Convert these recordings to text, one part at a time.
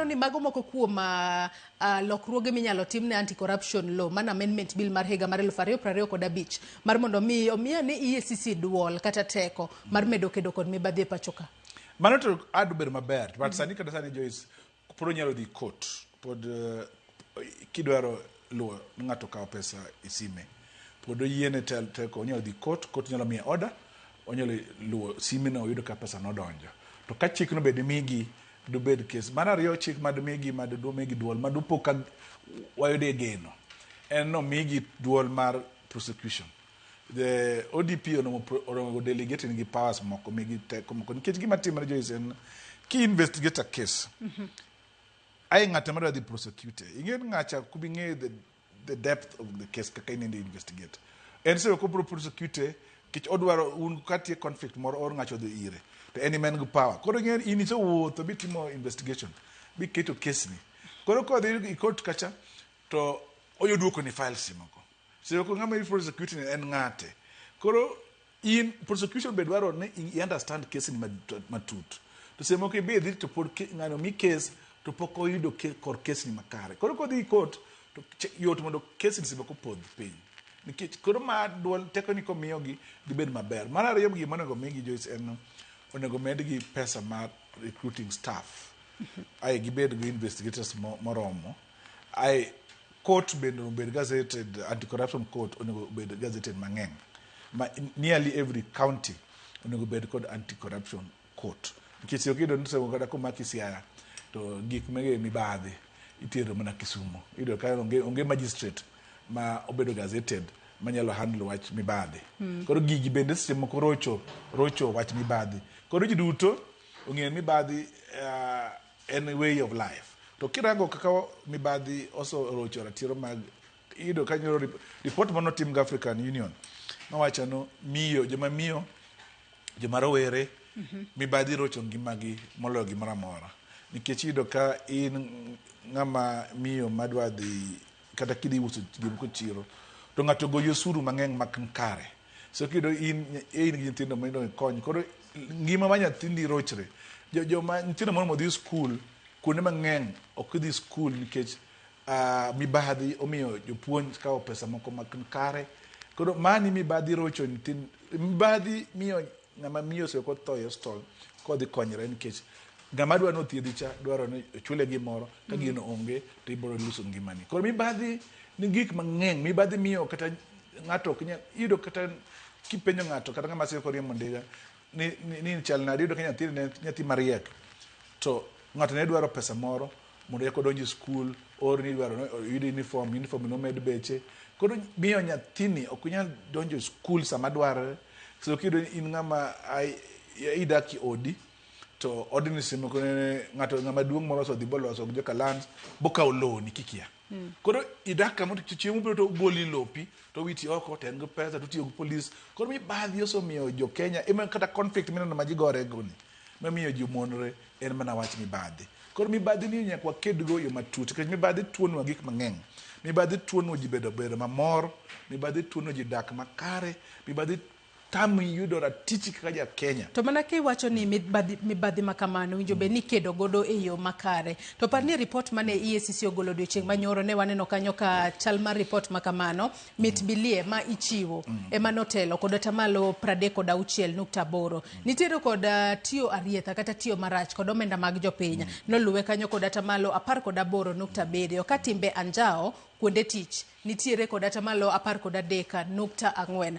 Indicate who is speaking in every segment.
Speaker 1: ni mago moko kuom lokruoge minyalo tim ne anti-corruption law, mana amendment bill mar higa mar 2025, mar mondo mi omiya ne EACC duol kata teko mar medo kedo kod mibadhi e pacho ka.
Speaker 2: Mano to ad bedo maber, but sani, kata sani, Joyce, pod onyalo dhi court. Pod kidwaro luwo ng'ato kawo pesa e sime, pod oyiene teko, onyalo dhi court. Court nyalo miye order, onyalo luwo sime no, oyudo ka pesa nodonjo. To ka chik no bed migi, dobed kes. Mar ariyo, chik mad migi, mad migi duol madupo ka wayude geno en no migi duol mar prosecution. The ODP onogo delegate nigi powers moko, migi teko moko, nikech gima timore, Joyce, en ki investigate a case, ai ng'ato madwa dhi prosecute, ing'e ni ng'acha kubing'e the depth of the case kaka inende investigate en seche kobro prosecute, nikech odwaro un katie conflict moro or ng'acho odhi ire, to en ema en gi power. Koro ing'e in isewuotho bitimo investigation, biketo case ni, koro kodhi i court kacha to oyo duoko ni files moko. Seche moko ng'ama i prosecute ni en ng'ate. Koro in prosecution be dwaro ni i understand case ni matut, to seche moko ibe dhi to pod ng'ano mi case to pok oyudo kor case ni makare. Koro kodhi i court to yot mondo case ni seche moko podh piny, nikech koro ma duol teko ni komiyogi gibed maber. Mar ariyo, gima onego migi, Joyce, en onego medgi pesa mar recruiting staff, ae gibed gi investigators moromo, ae court bende obed gazetted. Anti-corruption court onego obed gazetted mang'eny, ma nearly every county onego bed kod anti-corruption court, nikech ok iyudo ni seche kata komaki Siaya to gik mege mibadhi itero mana Kisumo. Iyudo ka onge magistrate ma obedo gazetted manyalo handle wach mibadhi. Koro gigi bende seche moko rocho wach mibadhi. Koro ji duto ong'eyo ni mibadhi en way of life. To kirango kaka mibadhi osorocho ratiro mag, iyudo ka nyoro report manotim gi African Union nowacho no miyo joma miyo, joma rowere, mibadhi rocho ngimagi moloyo gimoro amora, nikech iyudo ka in ng'ama miyo madwa dhi kata kidhi uso gimoko e chiro to ng'ato goyi osuru mang'eny mak kare. So kiyudo in gi nyithindo mondo ikony, koro ngima mar nyathindi rochre. Joma nyithindo moro modhi skul, kuonde mang'eny ok dhi skul nikech mibadhi omiyo jopuonj kawo pesa moko mak kare. Koro mani mibadhi rocho nyithind, mibadhi miyo ng'ama miyo oseko tho e hospital kodhi konyre, nikech ng'ama dwa nothiedhi cha dwaro ni ochule gimoro, ka gino onge to ibiro luso ngimani. Koro mibadhi ni gik mang'eny. Mibadhi miyo kata ng'ato ok nyal iyudo, kata kipenjo ng'ato, kata ng'ama siko riembo ndiga ni chal nade, iyudo ka nyathini ne nyathi mariek to ng'ato ne dwaro pesa moro mondo eka odonj e skul, or ni idwaro ni oyud uniform, uniform nomed beche, koro miyo nyathini ok nyal donjo e skul sama dwarore. So kiyudo ni in ng'ama idak e odi, to odni seche moko ne ng'ato, ng'ama duong' moro osedhi boloso gi joka lands bokawo lowoni kikia. Koro idak kama to chieng' mobiro to ogoli lopi to owiti oko, to en gi pesa to otiyo gi polis. Koro mibadhi osemiyo jo Kenya ema kata conflict mineno ma ji gore go ni mamiyo ji monre en mana wach mibadhi. Koro mibadhi ni nyaka wakedgo e yo matut, nikech mibadhi tuonwa gik mang'eny. Mibadhi tuono ji bedo mamor, mibadhi tuono ji dak makare, mibadhi tami yudo ratichi kaka ja Kenya.
Speaker 1: To mana kiwacho ni mibadhi ma kamano winjo bed ni ikedo godo e yo makare. To par ni report mane EACC ogolo odiochieng' manyoro, ne waneno kanyo ka chal mar report ma kamano, mit bilie ma ichiwo ema notelo kod atamalo 36.8. Nitiere kod tiyo arietha kata tiyo marach kod omenda mag jopiny. Noluwe kanyo kod atamalo 18.7, ka timbe anjawo kuonde tich nitiere kod atamalo 13.4.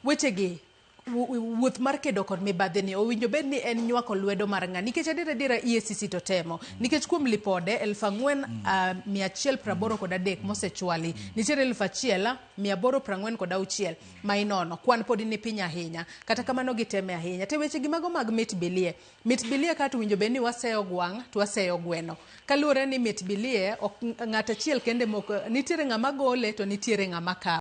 Speaker 1: Wechegi wuoth mar kedo kod mibadhi ni owinjo bed ni en nywako lwedo mar ng'a? Nikech adier adiera EACC to temo, nikech kuom lipode 4183 mosechwali, nitiere 1846 ma inono, kwan pod ni piny ahinya. Kata kamano giteme ahinya. To weche gi mago mag mit bilie, mit bilie ka to winjo bed ni waseyo gwang' to waseyo gweno, kaluwore ni mit bilie ok ng'at achiel kende mok, nitiere ng'ama gole to nitiere ng'ama kawe.